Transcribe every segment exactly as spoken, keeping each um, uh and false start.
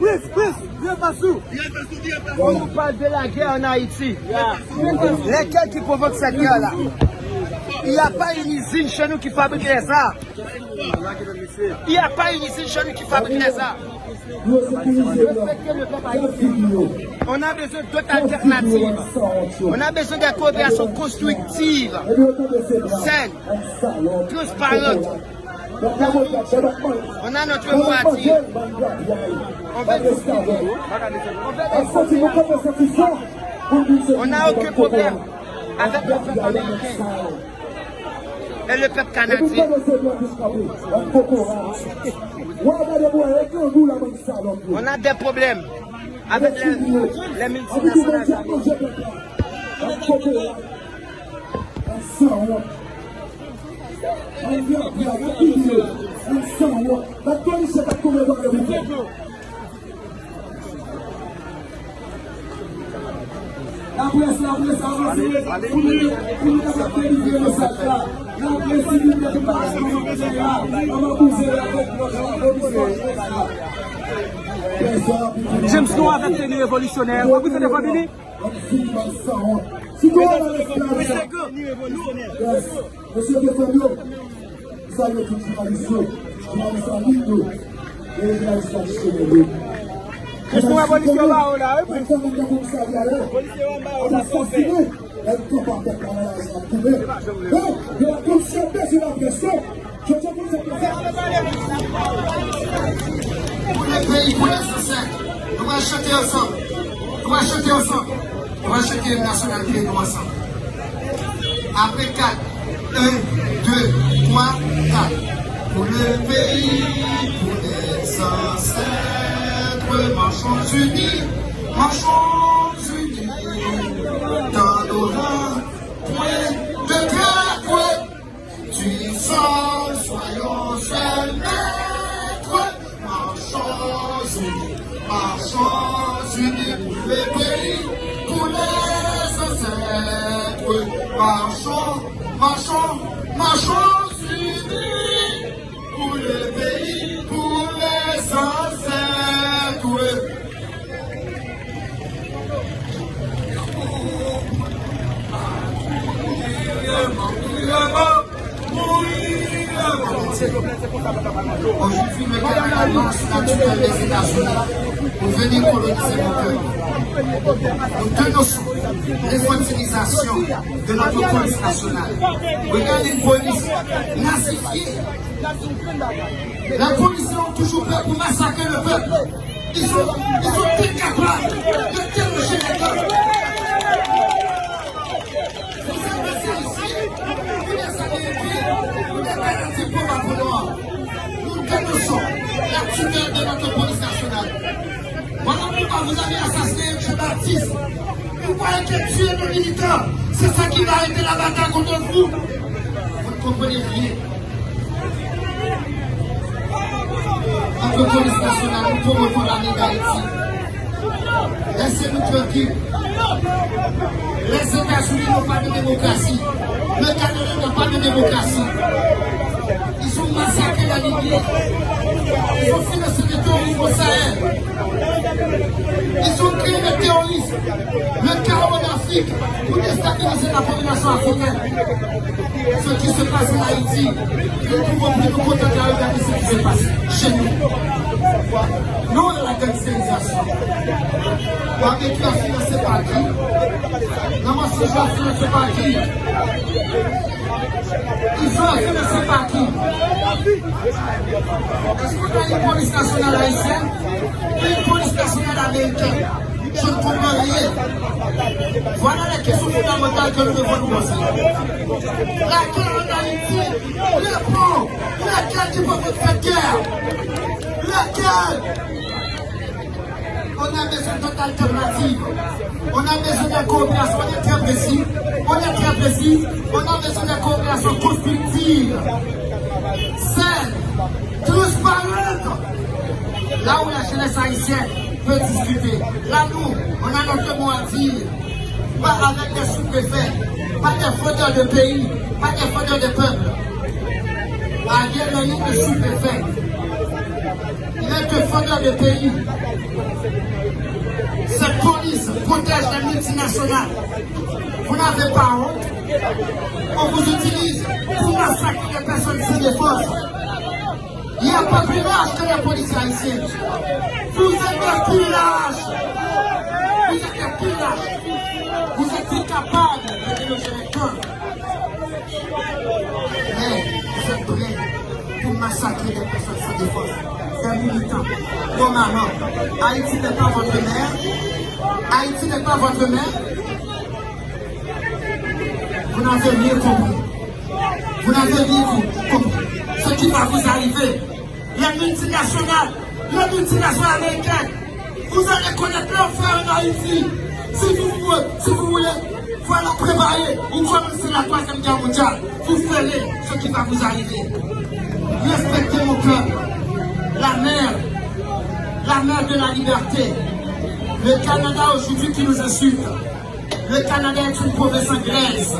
Plis, plis, vire pas ou. Quand on parle de la guerre en Haïti, lesquels qui provoquent cette guerre-là? Il n'y a pas une usine chez nous qui fabrique les armes. Il n'y a pas une usine chez nous qui fabrique les armes. Respectez le peuple haïtien. On a besoin d'autres alternatives. On a besoin de coopération constructive, saine, transparente. On a notre mot à dire. On veut discuter. On veut discuter. On n'a aucun problème avec le peuple américain et le peuple canadien. On a des problèmes avec les, les multinationales américaines. Laprès, laprès, avanse pou nou, pou nou kapab delivre mesaj la. Laprès, silvouplè, pou nou pa kite mesaj la. Ann abouze avèk lòt la, pou nou fè laprès la. James, nou avèk teni revolisyonè. W ap rive devan vini? N ap fini bay sanwont. Sitwayen nan esklav sa. Yes. Mesye, defann yo. M salye tout jounalis yo, jounalis an liy yo, e jounalis tradisyonèl yo. Jis nou wè polisye yo ba yo la, wi. Mwen fè moun nan komisarya yo ap asasinen nèg konpa pèp la nan lari ap goumen. Bon, yo ap konn sète sou laprès yo. Jodi a pou nou fè konsa. Pou le peyi, pou lè zansèt. Nou pral chante ansanm. Nou pral chante ansanm. Nou pral chante im nasyonal peyi nou ansanm. Apre kat, en, de, twa, kat. Pour le pays, pour les ancêtres, marchons unis, marchons unis. Dans nos rangs, point de peur, point. Tu sens, soyons seuls maîtres, marchons unis, marchons unis pour le pays, pour les ancêtres. Marchons, marchons, marchons unis pour le pays, pour les ancêtres. Aujourd'hui, le Canada marche sous la tutelle des États-Unis pour venir coloniser nos terres. Nous dénonçons l'infantilisation de notre police nationale. Regardez une police nazifiée. La police a toujours peur pour massacrer le peuple. Ils sont, ils sont incapables de déloger les peuples. Vous êtes restés ici pour des années et demie, pour des Canadiens pauvres à peau noire. Nous dénonçons la tutelle de notre police nationale. Voilà pourquoi vous avez assassiné M. Baptiste. Vous croyez que tuer nos militants, c'est ça qui va arrêter la bataille contre vous? Vous ne comprenez rien. Notre police nationale, nous promettons l'armée d'Haïti. Laissez-nous tranquilles. Les États-Unis n'ont pas de démocratie. Le Canada n'a pas de démocratie. Ils ont massacré la Libye. Ils ont financé des terrorisme au Sahel. Ils ont créé le terrorisme, le chaos en Afrique pour déstabiliser la population africaine. Ce qui se passe en Haïti, nous ne pouvons plus nous contenter de regarder ce qui se passe chez nous. Non à la gangsterisation. Barbecue a financé par qui? Maman Sinjo a financé par qui? Ils sont financés par qui? Est-ce qu'on a une police nationale haïtienne ou une police nationale américaine? Je ne comprends rien. Voilà les questions fondamentales que nous devons nous poser. Laquelle en Haïti répond? Laquelle qui peut faire guerre? Laquelle? On a besoin d'autres alternatives. On a besoin de coopération. On est très précis. On est très précis. On a besoin de coopération constructive, saine, transparente. Là où la jeunesse haïtienne peut discuter. Là, nous, on a notre mot à dire. Pas avec des sous-préfets, pas des fraudeurs de pays, pas des fraudeurs de peuple. Ariel Henry, le sous-préfet, il est un fraudeur de pays. Cette police protège les multinationales. Vous n'avez pas honte? On vous utilise pour massacrer des personnes sans défense. Il n'y a pas plus lâche que les policiers haïtiens. Vous êtes des plus lâches. Vous êtes des plus lâches. Vous êtes incapables de déloger les camps. Mais vous êtes prêts pour massacrer des personnes sans défense, des militants. Bon, maman, Haïti n'est pas votre mère. Haïti n'est pas votre mère. Vous n'avez rien compris. Vous n'avez rien com- compris. Ce qui va vous arriver, les multinationales, les multinationales américaines, vous allez connaître l'enfer en Haïti. Si vous, si vous voulez, voilà, préparez. Vous commencez la troisième guerre mondiale. Vous ferez ce qui va vous arriver. Respectez mon peuple. La mère, la mère de la liberté. Le Canada aujourd'hui qui nous insulte. Le Canada est une province anglaise.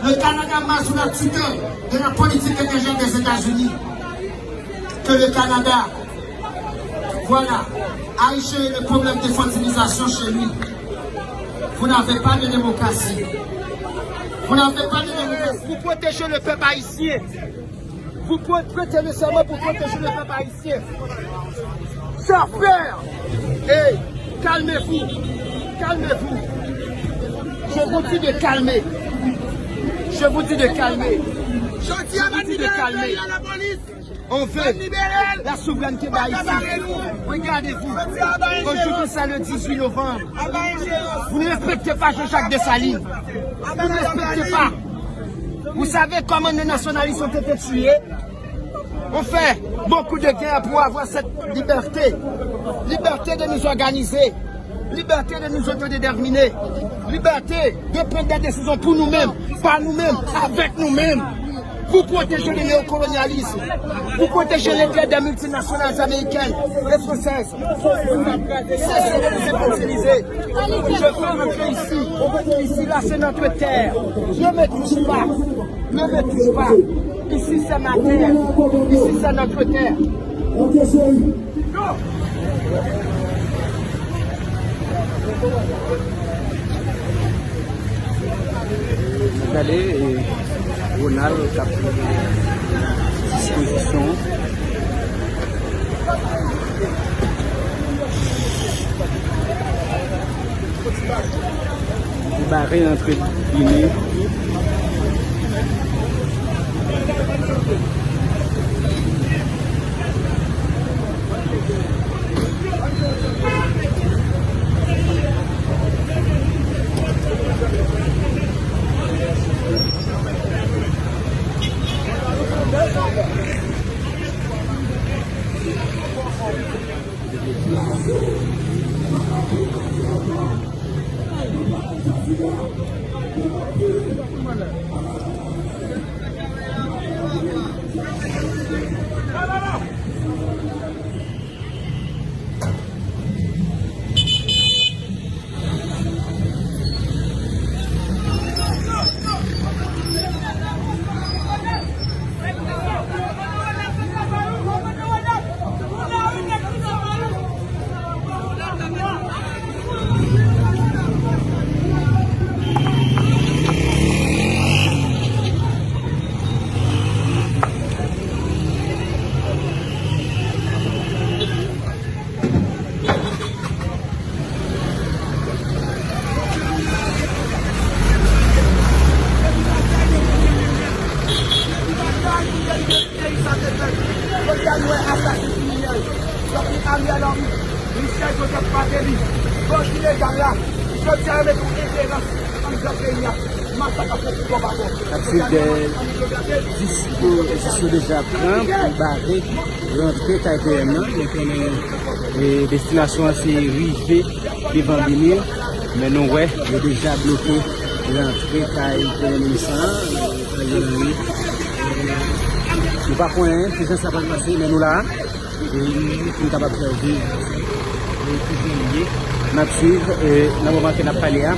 Le Canada marche sous la tutelle de la politique étrangère des États-Unis. Que le Canada, voilà, aille gérer le problème d'infantilisation chez lui. Vous n'avez pas de démocratie. Vous n'avez pas de démocratie. Vous protégez le peuple haïtien. Vous pouvez prêter le serment pour protéger le peuple haïtien. Chers frères, hey, calmez-vous, calmez-vous. Je vous dis de calmer. Je vous dis de calmer. Je vous dis de calmer. On veut la souveraineté d'Haïti. Regardez-vous. Aujourd'hui, c'est le dix-huit novembre. Vous ne respectez pas Jean-Jacques Dessalines. Vous ne respectez pas. Vous savez comment nos nationalistes ont été tués? On fait beaucoup de guerres pour avoir cette liberté. Liberté de nous organiser. Liberté de nous autodéterminer. Liberté de prendre des décisions pour nous-mêmes, par nous-mêmes, avec nous-mêmes. Vous protégez le néocolonialisme. Vous protégez l'intérêt des multinationales américaines et françaises. Cessez de nous infantiliser. Je veux rentrer ici. Ici, là, c'est notre terre. Ne me touche pas. Ne me touche pas. Ici, c'est ma terre. Ici, c'est notre terre. Gade, e, Ronald k ap pran dispozisyon. Li bare antre bine. N ap swiv de dispo-, dispo deja pran pou bare rantre kay P M nan. Nou konnen, e, destinasyon an se rive devan Bini, men nou wè yo deja bloke rantre kay P M minis lan, e, Ariel Henry. E, nou pa konnen kijan sa pral pase, men nou la. E, pou n kapab fè w viv, e, kijan l ye. N ap swiv, e, nan moman ke n ap pale a,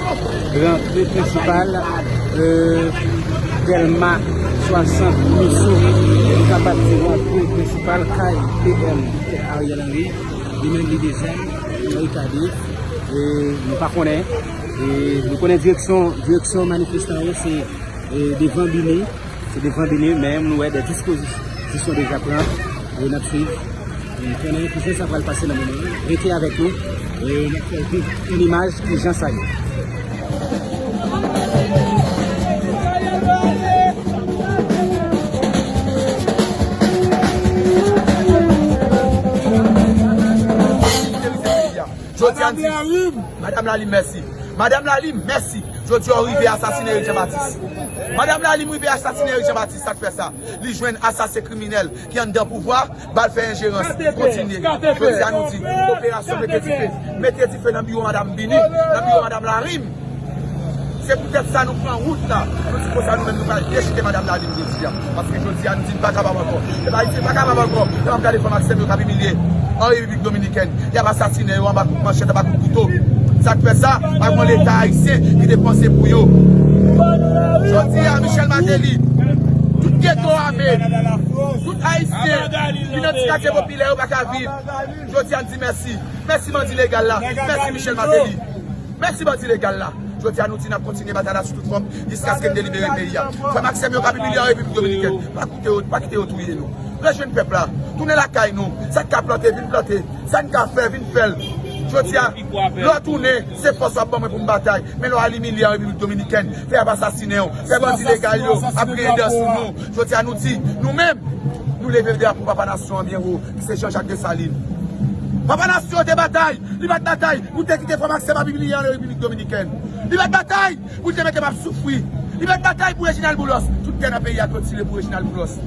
rantre prensipal, e, Dèlma swasant Miso, nou kapab di rantre prensipal kay P M Ariel Henry, li menm li deja barikade, e, nou pa konnen, e, nou konnen direksyon, direksyon manifestan yo se, e, devan Bini. Se devan Bini, men nou wè de dispozisyon deja pran, e n ap swiv. E konnen kijan sa pral pase nan moman an. Rete avèk nou, e n ap fè w viv an imaj kijan sa ye. Jodi a n di, Madanm Lalim, mèsi. Madanm Lalim, mèsi. Jodi a w rive asasine Eric Jean Baptiste. Madanm Lalim rive asasine Eric Jean Baptiste, sa k fè sa? Li jwenn asasen kriminèl ki anndan pouvwa, ba l fè enjerans, kontinye. Jodi a nou di, operasyon mete dife. Mete dife nan biwo Madanm Bini, nan biwo Madanm Lalim. Se poutèt sa nou pran wout la. Nou di konsa nou menm nou pral dechite Madanm Lalim jodi a. Paske jodi a nou di n pa kapab ankò. Pèp Ayisyen pa kapab ankò. Lè m ap gade frè m ak sè m yo k ap imilye an Repiblik Dominikèn. Y ap asasinen yo anba kout manchèt, anba kout kouto. Sa k fè sa? Pa gen yon Leta ayisyen ki te panse pou yo. Jodi a, Michel Martelly, tout geto ame, tout Ayisyen ki nan ti katye popilè yo pa ka viv. Jodi a, n di mèsi. Mèsi bandi legal la. Mèsi Michel Martelly. Mèsi bandi legal la. Jodi a, nou di n ap kontinye batay la sou tout fòm jiskaske n delibere peyi a. Frè m ak sè m yo k ap imilye an Repiblik Dominikèn, pa kite yo, pa kite yo touye nou. Rejwenn pèp la. Tounen lakay nou. Sa k ka plante, vin plante. Sa n ka fè, vin fè l. Jodi a, lè w tounen, se fòs w ap ban mwen pou m batay. Men lè w al imilye an Repiblik Dominikèn, fè y ap asasinen w, fè bandi legal yo ap griyen dan sou nou. Jodi a, nou di, nou menm, nou leve drapo Papa Nasyon an byen wo, ki se Jean Jacques Dessalines. Papa Nasyon an te batay, li pa t batay pou te kite frè m ak sè m ap imilye an Repiblik Dominikèn. Li pa t batay pou te mete m ap soufri. Li mèt batay pou Reginald Boulos. Tout tè nan peyi a klotire pou Reginald Boulos.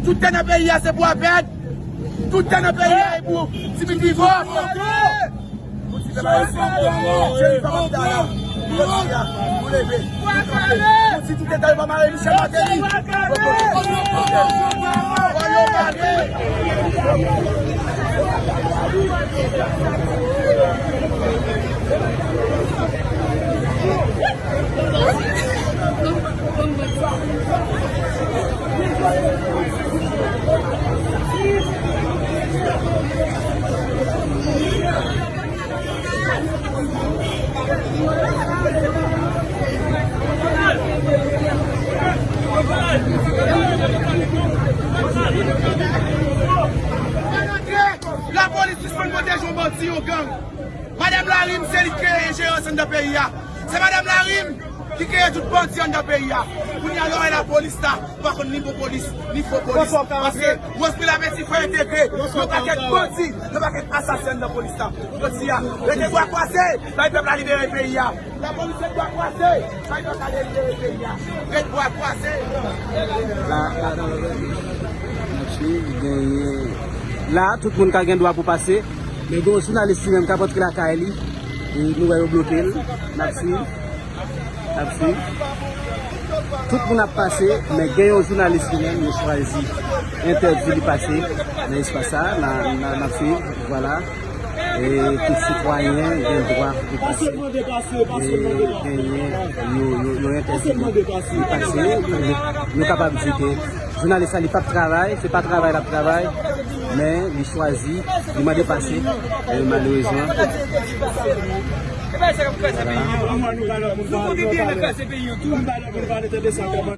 Tout tè nan peyi a se pou Abed. Tout tè nan peyi a e pou Dimitri Vorbe. Nou di pèp ayisyen, Jerry Famanda la. Jodi a, nou leve, nou kanpe. Nou di tout eta yo pa mare Michel Martelly. Fò yo mare. Lapolis sispann pwoteje yon bandi, yon gang. Madanm Lalim, se li ki kreye enjerans anndan peyi a. Se Madanm Lalim ki kreye tout bandi anndan peyi a. Kounye a, lè w wè lapolis la, ou pa konn ni bon polis, ni fo polis. Paske Rose Bill Lapetit fè entegre yon pakèt bandi, yon pakèt asasen anndan polis la. Jodi a, rete bwa kwaze, bay pèp la libere peyi a. Lapolis ret bwa kwaze, bay pèp la libere peyi a. Ret bwa kwaze. La, la, la, la, la, genyen. La, tout moun ka gen dwa pou pase. Men gen yon jounalis li menm k ap antre lakay li. E nou wè yo bloke l. N ap swiv. N ap swiv. Tout moun ap pase, men gen yon jounalis li menm, yo chwazi entèdi li pase nan espas sa, nan, nan, n ap swiv, vwala. E tout sitwayen gen dwa pou pase. E genyen, yo, yo, yo entèdi li pase. Nou, nou kapab di ke jounalis la, li p ap travay, se pa travay l ap travay, men li chwazi, li mande pase, e malerezman. Vwala.